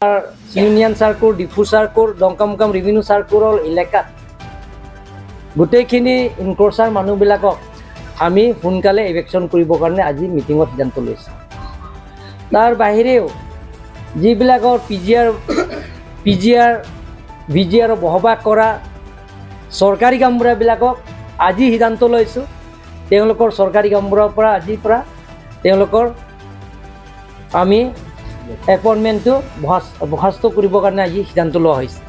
Union circle, Diphu circle, Dongkamukam revenue চাৰ্কুলৰ এলেকাত গোটেইখিনি ইনক্ৰ'চাৰ মানুহবিলাকক আমি সোনকালে ইভেকশ্যন কৰিবৰ কাৰণে আজি মিটিঙত সিদ্ধান্ত লৈছোঁ। তাৰ বাহিৰেও যিবিলাকৰ P G R, B G আৰৰ বসবাস কৰা চৰকাৰী গামবুঢ়াবিলাকক আজি সিদ্ধান্ত লৈছোঁ, তেওঁলোকৰ চৰকাৰী গামবুঢ়াৰ পৰা আজিৰ পৰা তেওঁলোকৰ আমি এপইণ্টমেণ্টটো বৰ্খাস্ত কৰিবৰ কাৰণে আজি সিদ্ধান্ত লোৱা হৈছে।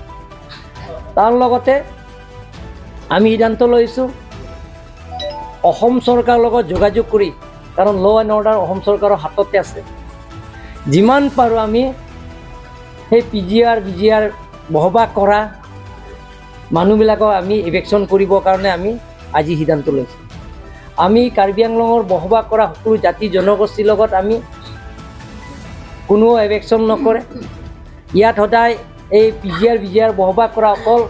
তাৰ লগতে আমি সিদ্ধান্ত লৈছোঁ অসম চৰকাৰৰ লগত যোগাযোগ কৰি, কাৰণ ল' এণ্ড অৰ্ডাৰ অসম চৰকাৰৰ হাততে আছে, যিমান পাৰোঁ আমি সেই P G R, B G R বসবাস কৰা মানুহবিলাকক আমি ইভেকশ্যন কৰিবৰ কাৰণে আমি আজি সিদ্ধান্ত লৈছোঁ। আমি কাৰ্বি আংলঙৰ বসবাস কৰা সকলো জাতি জনগোষ্ঠীৰ লগত আমি কোনো এভেকশ্যন নকৰে। ইয়াত সদায় এই P G R, B G R বসবাস কৰা অকল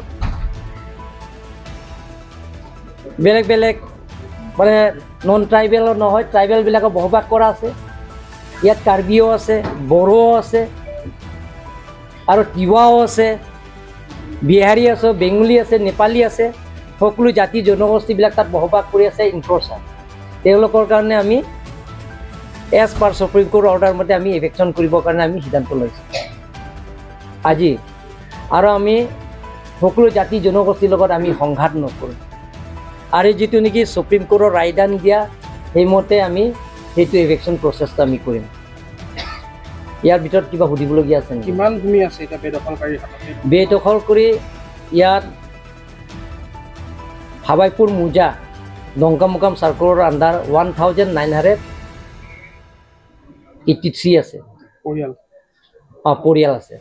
বেলেগ বেলেগ মানে নন ট্ৰাইবেলৰ নহয়, ট্ৰাইবেলবিলাকৰ বসবাস কৰা আছে। ইয়াত কাৰ্বিও আছে, বড়োও আছে আৰু তিৱাও আছে, বিহাৰী আছে, বেংগলী আছে, নেপালী আছে, সকলো জাতি জনগোষ্ঠীবিলাক তাত বসবাস কৰি আছে ইনক্ৰ'চাৰ। তেওঁলোকৰ কাৰণে আমি as per supreme court order মতে আমি ইভেকশ্যন কৰিবৰ কাৰণে আমি সিদ্ধান্ত লৈছোঁ আজি। আৰু আমি সকলো জাতি জনগোষ্ঠীৰ লগত আমি সংঘাত নকৰোঁ আৰু যিটো নেকি সুপ্ৰিম কোৰ্টৰ ৰায়দান দিয়া, সেইমতে আমি সেইটো ইভেকশ্যন প্ৰচেছটো আমি কৰিম। ইয়াৰ ভিতৰত কিবা সুধিবলগীয়া আছে নেকি? কিমান ভূমি আছে এতিয়া বেদখলকাৰীৰ হাতত? বেদখল কৰি ইয়াত হাবাইপুৰ মোজা, ডংকামুকাম চাৰ্কলৰ আণ্ডাৰ 1983 আছে। পৰিয়াল? অঁ, পৰিয়াল আছে।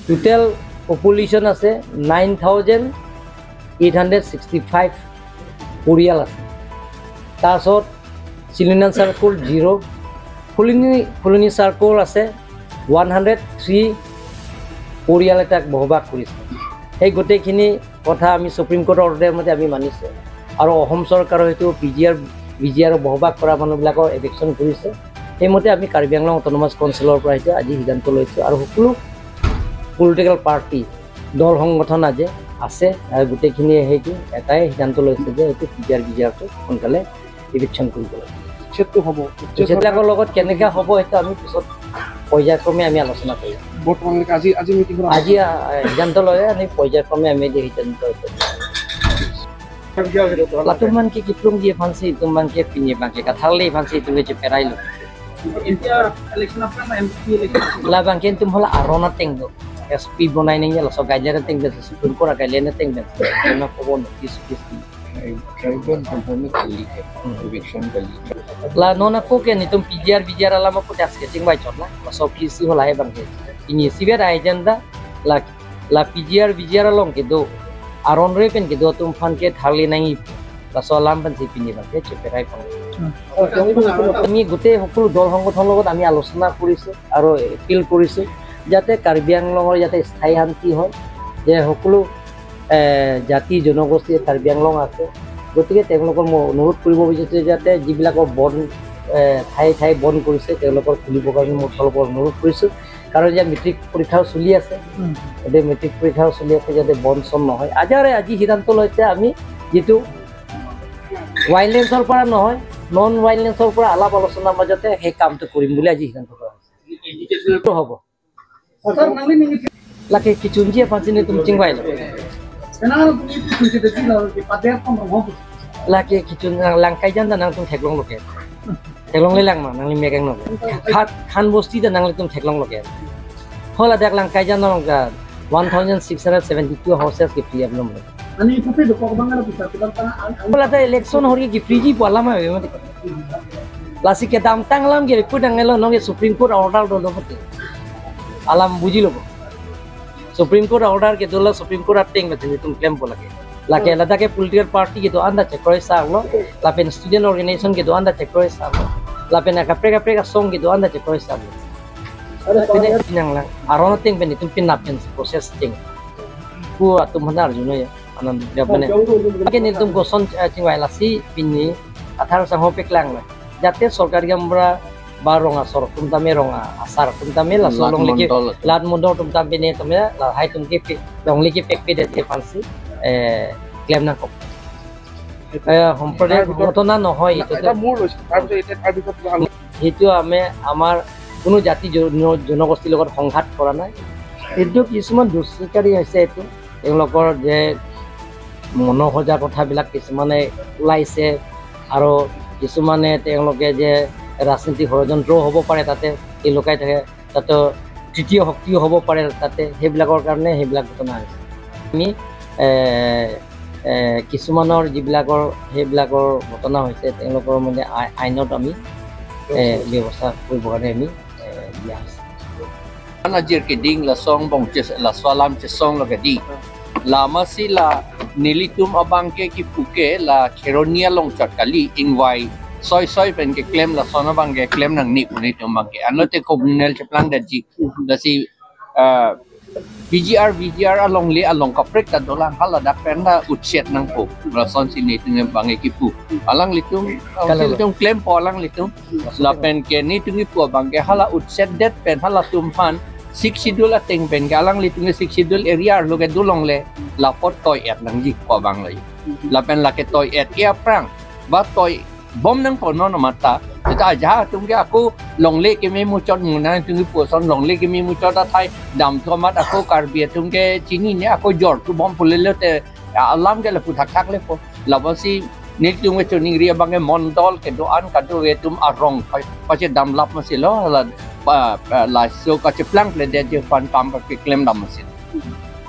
টোটেল পপুলেশ্যন আছে 9865 পৰিয়াল আছে। তাৰপাছত চিলিনান চাৰ্কুল জিৰ', ফুলনি চাৰ্কুল আছে 103 পৰিয়াল এটাক বসবাস কৰিছে। সেই গোটেইখিনি কথা আমি সুপ্ৰিম কোৰ্টৰ অৰ্ডাৰ মতে আমি মানিছোঁ আৰু অসম চৰকাৰৰ সেইটো P G R, B G আৰৰ বসবাস কৰা মানুহবিলাকৰ এভিকশ্যন কৰিছে। সেইমতে আমি কাৰ্বি আংলং অট'নমাছ কাউন্সিলৰ পৰা এতিয়া আজি সিদ্ধান্ত লৈছোঁ আৰু সকলো পলিটিকেল পাৰ্টি, দল সংগঠন আজি আছে আৰু গোটেইখিনিয়ে সেইটো এটাই সিদ্ধান্ত লৈছে যে এইটো P G R, B G আৰটো সোনকালে ইভিকশ্যন কৰিব লাগে। উচ্ছেদটো হ'ব? উচ্ছেদ? সেইবিলাকৰ লগত কেনেকৈ হ'ব, সেইটো আমি পিছত পৰ্যায়ক্ৰমে আমি আলোচনা কৰিম। বৰ্তমানলৈকে আজি মিটিংখন? আজি সিদ্ধান্ত লৈ আমি পৰ্যায়ক্ৰমে আমি এতিয়া সিদ্ধান্ত Latuman ki kiplung dia fansi tumang ke pinye bangke kathale fansi tumge che perai lo. এতিয়া ইলেকশ্যন আপোনাৰ MP election? La bangke tum hola arona tengdo SP bonai neng ya so guideline teng be, supreme court guideline teng be na ko notice office. Tribal company खाली है, eviction गली। La nona ko ke ni tum PGR BGR ala ma ko tax ke ching bai chot la la so PC hola he bangke ini sibet agenda la la PGR BGR along ke do aron re pen ke do tum fan ke thali nai la so lam pan si pini bangke che perai pang। আমি গোটেই সকলো দল সংগঠনৰ লগত আমি আলোচনা কৰিছোঁ আৰু এপিল কৰিছোঁ যাতে কাৰ্বি আংলঙৰ যাতে স্থায়ী শান্তি হয়, যে সকলো জাতি জনগোষ্ঠী কাৰ্বি আংলং আছে। গতিকে তেওঁলোকৰ মই অনুৰোধ কৰিব বিচাৰিছোঁ যাতে যিবিলাকৰ বন ঠায়ে ঠায়ে বন্ধ কৰিছে, তেওঁলোকৰ খুলিবৰ কাৰণে মোৰ ফালৰ পৰা অনুৰোধ কৰিছোঁ। কাৰণ এতিয়া মেট্ৰিক পৰীক্ষাও চলি আছে, এতিয়া মেট্ৰিক পৰীক্ষাও চলি আছে, যাতে বন্ধ চন নহয়। আজি আৰু আজি সিদ্ধান্ত লৈছে আমি যিটো ৱাইলেঞ্চৰ পৰা নহয়, নন ৱাইলেঞ্চৰ পৰা আলাপ আলোচনাৰ মাজতে সেই কামটো কৰিম বুলি আজি সিদ্ধান্ত কৰা হৈছে। এইটো হ'ব laki kichunji pansi ni tum chingwai lo laki kichun langkai jan nang tum theklong loke theklong le lang ma nang lim mekang no khat khan bosti da nang tum theklong loke hola dak langkai jan nang ka 1672 houses ke free abnom hola ta election hori ki free ji pola ma me lasi ke dam tanglam ge ku dang lo nong supreme court order do do alam বুজি লব। Supreme court order কে দোলা supreme court আটেং মে তুমি claim বলা কে লাকে লাদাকে political party কে তো আন্দা check করে সাগলো, লাপেন student organisation কে তো আন্দা চেক করে সাগলো, লাপেন কাপরে কাপরে কা সং কে তো আন্দা চেক করে সাগলো pine pinang lang arono ting pen itu pin napen proses ting ku atum hana arjuno ya anand ya pene ke nil tum goson chingwai lasi pinni আঠারো সাহ পেক lang la যাতে সরকারি আমরা বা ৰঙাচৰ তুমতামে ৰঙা আচাৰ তুমতামে লাচৰ লংলিকে লাট মণ্ডল তুমতাম পিনে তুমি হাই তুমকে লংলিকে পেক পি ফান্সি ক্লেম না কক সম্প্ৰদায়ৰ ঘটনা নহয়। সেইটো আমি আমাৰ কোনো জাতি জনগোষ্ঠীৰ লগত সংঘাত কৰা নাই। কিন্তু কিছুমান দুষ্কৃতিকাৰী হৈছে, এইটো তেওঁলোকৰ যে মনোসজা কথাবিলাক কিছুমানে ওলাইছে আৰু কিছুমানে তেওঁলোকে যে ৰাজনীতিক ষড়যন্ত্ৰও হ'ব পাৰে, তাতে লুকাই থাকে, তাতে তৃতীয় শক্তিও হ'ব পাৰে, তাতে সেইবিলাকৰ কাৰণে সেইবিলাক ঘটনা হৈছে। আমি কিছুমানৰ যিবিলাকৰ সেইবিলাকৰ ঘটনা হৈছে তেওঁলোকৰ মানে আইনত আমি ব্যৱস্থা কৰিবৰ কাৰণে আমি দিয়া হৈছে। Najir ke ding la song bong che la swalam che song la ke di la ma si la nilitum abang ke ki puke la kheronia long chat kali ingwai soi soi pen ke claim la sona bang ke claim nang ni puni tum bang ke anote communal che plan da ji la si BGR VGR along le along kaprek ta dolang hala dak pen la utset nang po la son si ni tung bang ke pu alang litum litum claim po alang litum la pen ke ni tung pu bang ke hala utset det pen hala tum phan six schedule ateng pen ke alang litum six schedule area lo ke dulong le la pot toy et nang ji ko bang le la pen la ke toy et ke prang ba toy bom nang po no mata ta ja tung ke aku long le ke me mu chot mu na tung pu son long le ke me mu chot thai dam thomat aku karbi tung ke chini ne aku jor tu bom pule le te alam ke le pu thak thak le po la ba si ni tung ke chuning ria bang ke mondol ke do an ka do we tum arong pa che dam lap ma si lo la la so ka che plang le de je fan pam ke claim dam ma si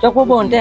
chok po bon te.